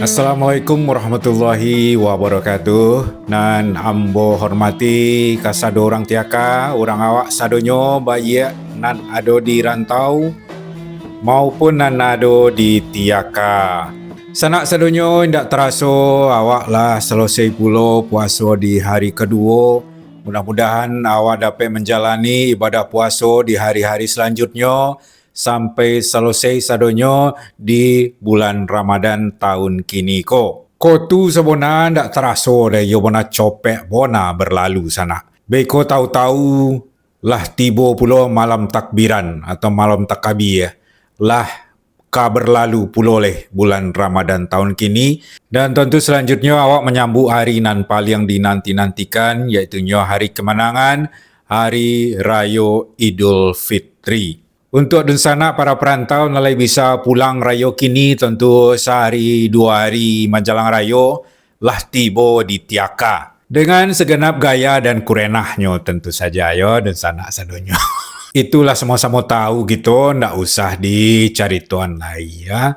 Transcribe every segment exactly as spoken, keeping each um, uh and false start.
Assalamualaikum warahmatullahi wabarakatuh. Nan ambo hormati kasado urang Tiaka, urang awak sadonyo, baiak nan ado di rantau maupun nan ado di Tiaka. Sanak sadonyo, indak taraso awak lah salosai pulo puaso di hari kaduo. Mudah-mudahan awak dapek manjalani ibadah puaso di hari-hari salanjutnyo, sampai salosai sadonyo di bulan Ramadan taun kini ko. Ko tu sabona ndak taraso deh, iyo bona copek bona berlalu sanak. Beko tahu-tahu lah tibo pulo malam takbiran atau malam takabia, lah ka berlalu pulo leh bulan Ramadan taun kini, dan tantu salanjutnyo awak manyambut hari nan paliang dinanti-nantikan, yaitunyo hari kemenangan, Hari Rayo Idul Fitri. Untuak dunsanak para parantau nan lai bisa pulang rayo kini, tantu sahari duo hari manjalang rayo lah tibo di Tiaka. Dengan segenap gaya dan kurenahnyo, tantu saja yo, dunsanak sadonyo. Itulah samo-samo tahu kito, ndak usah dicaritoan lai, ya.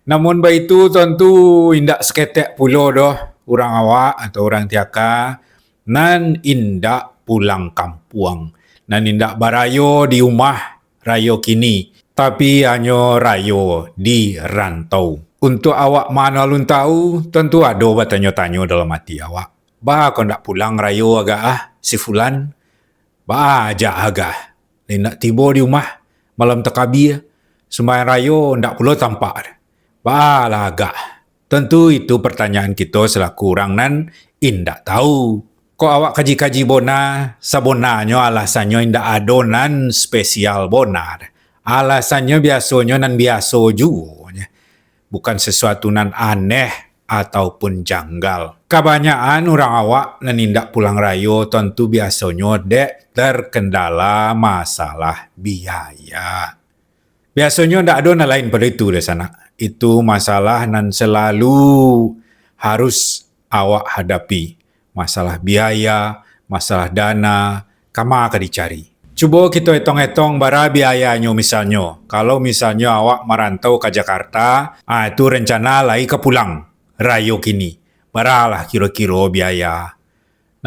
Namun baitu, tantu indak saketek pulo doh urang awak atau urang Tiaka nan indak pulang kampuang, nan indak barayo di umah rayo kini, tapi hanyo rayo di rantau. Untuak awak ma nan alun tahu, tantu ado batanyo-tanyo dalam ati awak, "Baa kok ndak pulang rayo agak ah, si Fulan? Baa ajak agak? Lai ndak tibo di umah, malam takabia, sumbayang rayo ndak pulo tampak. Baa lah agak?" Tantu itu pertanyaan kito selaku urang nan indak tahu. Kok awak kaji-kaji bona, sabonanyo alasannyo indak ado nan spesial bona. Alasannyo biasonyo nan biaso juo, bukan sesuatu nan aneh ataupun janggal. Kabanyakan urang awak nan indak pulang rayo tantu biasonyo dek terkendala masalah biaya. Biasonyo ndak ado nan lain pado itu doh sanak. Itu masalah nan selalu harus awak hadapi. Masalah biaya, masalah dana, kama ka dicari. Cubo kito etong-etong bara biayanyo misalnyo. Kalau misalnyo awak marantau ka Jakarta, ah, itu rencana lai ka pulang rayo kini. Baralah kiro-kiro biaya?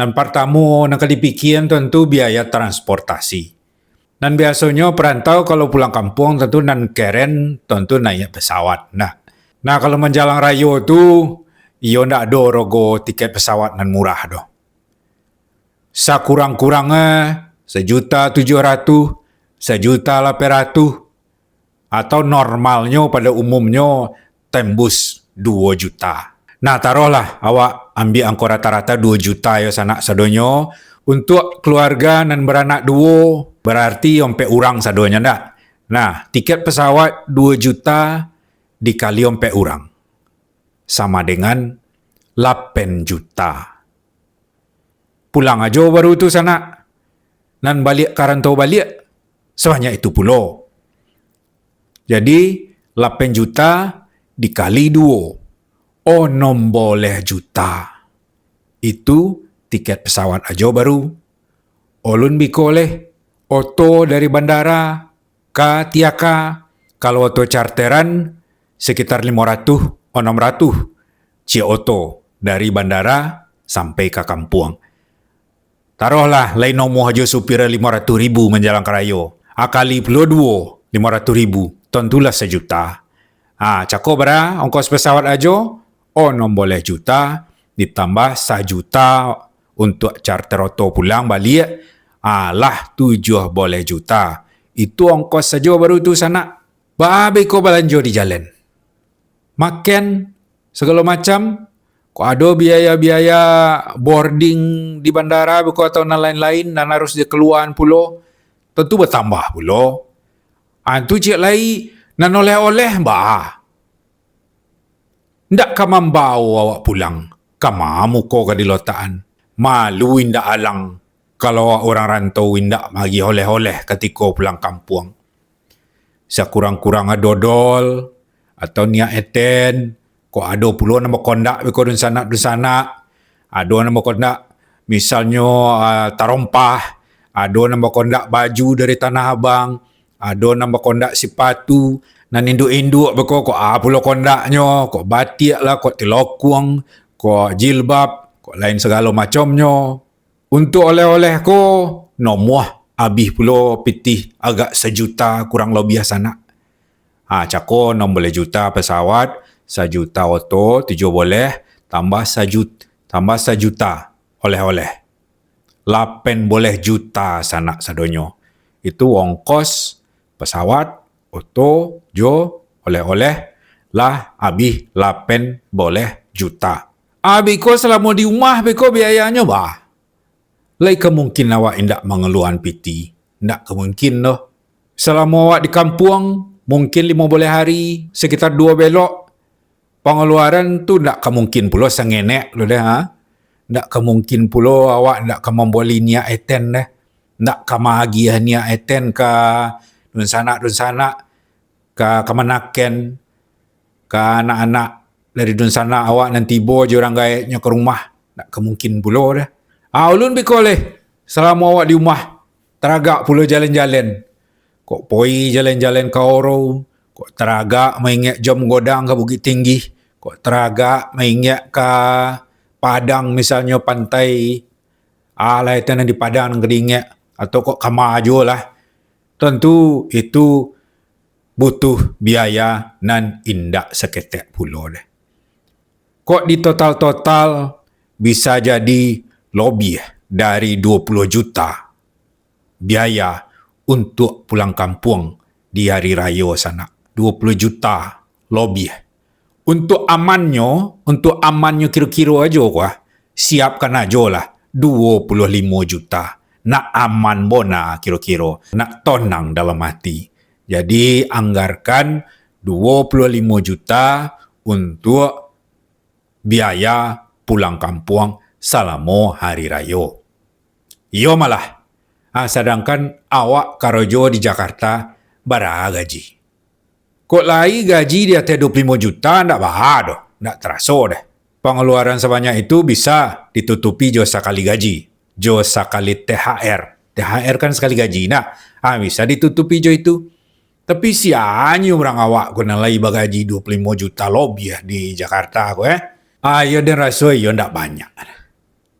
Nan partamo nan ka dipikian tantu biaya transportasi. Nan biasonyo parantau kalau pulang kampuang tantu nan keren tantu naiak pesawat. Nah, nah kalau manjalang rayo tu, iyo ndak ado rogo tiket pesawat nan murah doh. Sakurang-kurangnyo sajuta tujuah ratuih, sajuta lapan ratuih, atau normalnyo pada umumnyo tembus duo juta. Nah, taruhlah awak ambiak angko rata-rata duo juta yo sanak sadonyo. Untuak keluarga nan baranak duo, berarti ompek urang sadonyo ndak? Nah, tiket pesawat duo juta dikali ompek urang, sama dengan lapan juta. Pulang ajo baru tu sanak, nan baliak ka rantau baliak, sabanyak itu pulo. Jadi, lapan juta dikali duo, onom boleh juta. Itu tiket pesawat ajo baru. Ulun biko leh oto dari bandara ka Tiaka, kalau oto charteran, sekitar limo ratuih, onom ratuih, ciek oto dari bandara sampai ka kampuang. Taruhlah, lai nomuah ajo supir limo ratuih ribu manjalang ka rayo. Akali pulo duo, limo ratuih ribu, tantulah sajuta. Ah, cako bara ongkos pesawat ajo, onom boleh juta, ditambah sajuta untuak charter oto pulang baliak, ah, lah tujuah boleh juta. Itu ongkos sajo baru tu sanak. Baa beko balanjo di jalan? Makan, sagalo macam. Kok ado biaya-biaya boarding di bandara beko atau nan lain-lain nan harus dikaluaan pulo, tantu batambah pulo. Ah, tu ciek lai, nan oleh-oleh, baa? Ndak ka mambao awak pulang, kama muko ka dilotakan? Malu indak alang, kalau awak urang rantau indak maagiah oleh-oleh katiko pulang kampuang. Sakurang-kurang ado dol, atau niak eten, kok ado pulo nan bakondak beko dunsanak-dunsanak, ado nan bakondak misalnyo, ah, tarompah, ado nan bakondak baju dari Tanah Abang, ado nan bakondak sipatu, nan induak-induak beko, kok a pulo kondaknyo, kok batiak lah, kok tilokuang, kok jilbab, kok lain sagalo macamnyo. Untuak oleh-oleh ko, nomuah abih pulo pitih agak sajuta kurang labiah sanak. Ha, cako enam baleh juta pesawat, sajuta oto, tujuah baleh, tambah sajut-, tambah sajuta oleh-oleh. Lapan baleh juta sanak sadonyo. Itu ongkos pesawat, oto, jo oleh-oleh, lah abih lapan baleh juta. Abih ko salamo di umah beko biayanyo, bah. Lai ka mungkin awak indak mangaluakan piti? Ndak ka mungkin doh. Salamo awak di kampuang, mungkin limo baleh hari, sakitar duo belok, pangaluaran tu ndak ka mungkin pulo sangenek tu deh, ha. Ndak ka mungkin pulo awak ndak ka mambali niak eten deh. Ndak ka maagiah niak eten ka dunsanak-dunsanak, ka kamanakan, ka anak-anak dari dunsanak awak nan tibo jo urang gaeknyo ka rumah, ndak ka mungkin pulo deh. Ah, ulun beko leh, salamo awak di umah, taragak pulo jalan-jalan. Kok poi jalan-jalan ka Oro, kok taragak maingek Jom Godang ka Bukittinggi, kok taragak maingek ka Padang misalnyo pantai, alah itu nan di Padang nan ka diingek, atau kok kama juo lah. Tantu itu butuh biaya nan indak saketek pulo deh. Kok di total-total bisa jadi lobiah dari duo puluah juta biaya untuak pulang kampuang di hari rayo sanak. Duo puluah juta lobiah. Untuak amannyo, untuak amannyo kiro-kiro ajo ko ah, siapkan ajo lah duo puluah limo juta. Nak aman bona kiro-kiro, nak tonang dalam ati. Jadi, anggarkan duo puluah limo juta untuak biaya pulang kampuang salamo hari rayo. Iyo malah. Ah, sadangkan awak karajo di Jakarta, bara gaji? Kok lai gaji di ateh duo puluah limo juta, ndak baa doh, ndak taraso deh. Pangaluaran sabanyak itu bisa ditutupi jo sakali gaji, jo sakali T H R. T H R kan sakali gaji, nah. Ah, bisa ditutupi jo itu. Tapi sia nyo urang awak ko nan lai bagaji duo puluah limo juta lobiah di Jakarta ko, eh? Ah, iyo den raso iyo ndak banyak.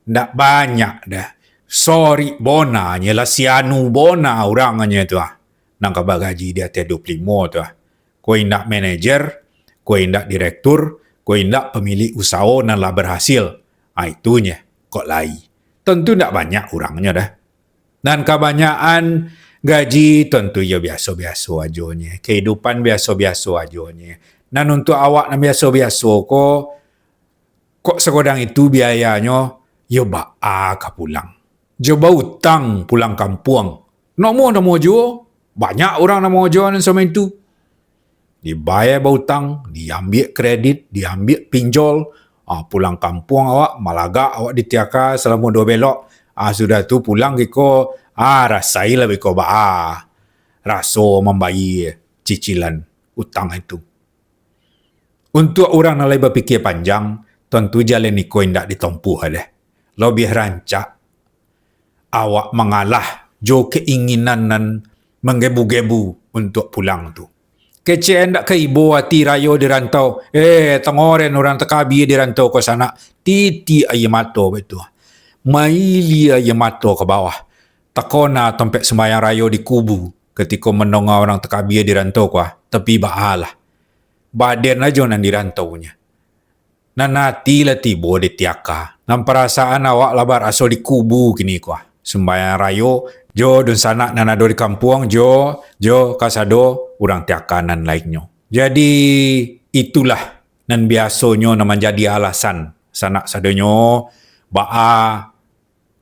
Ndak banyak dah. Sorik bona nyo lah, si anu bona urang nyo tu ah. Nan ka bagaji di ateh duo puluah limo tu ah. Ko indak manajer, ko indak direktur, ko indak pemilik usaho nan lah berhasil. Ah, itunyo, kok lai. Tantu ndak banyak urangnyo dah. Nan kabanyakan gaji tantu iyo biaso-biaso ajo nyo, kahidupan biaso-biaso ajo nyo. Nan untuak awak nan biaso-biaso ko, kok sagodang itu biayanyo, iyo baa ka pulang. Jo bautang pulang kampuang. Namo-namo juo, banyak urang namo juo nan samo itu. Dibayar bautang, diambiak kredit, diambiak pinjol, ah, pulang kampuang awak, malagak awak di tiaka salamo duo belok, ah, sudah tu pulang giko, ah, rasailah biko baa raso mambayia cicilan utang itu. Untuak urang nan lai bapikia panjang, tantu jalan iko indak ditompuah deh. Lobiah rancak awak mangalah jo kainginan nan manggebu-gebu untuak pulang tu. Kecek ndak ka ibo ati rayo di rantau, eh, tangoren urang takabia di rantau ko sanak, titiak aia mato baitu. Mailia aia mato ka bawah. Takona tampek sumbayang rayo di kubu, katiko mandonga urang takabia di rantau ko ah, tapi baa lah. Baden ajo nan di rantau nyo. Nan ati lah tibo di tiaka. Nan parasaan awak lah baraso di kubu kini ko ah. Sumbayang rayo, jo dunsanak nan ado di kampuang, jo, jo kasado urang tiaka nan lainnyo. Jadi, itulah nan biasonyo nan manjadi alasan sanak sadonyo, baa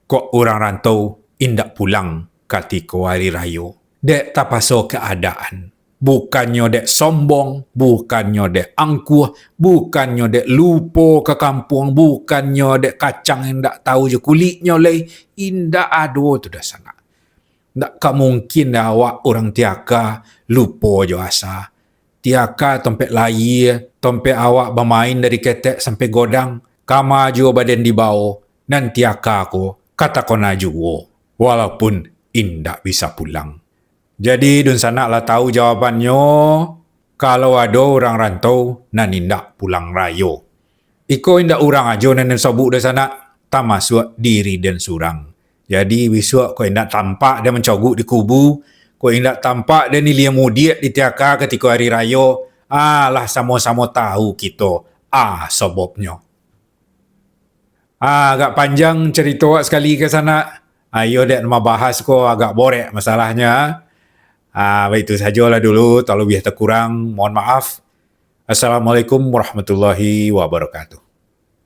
kok urang rantau indak pulang katiko ari rayo. Dek tapaso kaadaan. Bukannyo dek sombong, bukannyo dek angkuh, bukannyo dek lupo ka kampuang, bukannyo dek kacang indak tahu jo kuliknyo lai, indak ado tu doh sanak. Ndak ka mungkin doh awak urang Tiaka lupo jo asa. Tiaka tompek lahia, tompek awak bamain dari ketek sampai godang, kama juo baden dibao, nan Tiaka ko ka takona juo, walaupun indak bisa pulang. Jadi, dunsanak lah tahu jawabannyo, kalau ado urang rantau nan indak pulang rayo. Iko indak urang ajo nan den sobuk doh sanak, tamasuak diri den surang. Jadi, bisuak kok indak tampak den mancoguk di kubu, kok indak tampak den ilia mudiak di Tiaka katiko ari rayo, alah samo-samo tahu kito, ah, sobobnyo. Ah, agak panjang carito awak sakali ka sanak. Ah, iyo dek mabahas ko agak borek masalahnyo. Ah, baitu sajolah dulu, talabiah takurang, mohon maaf. Assalamualaikum warahmatullahi wabarakatuh.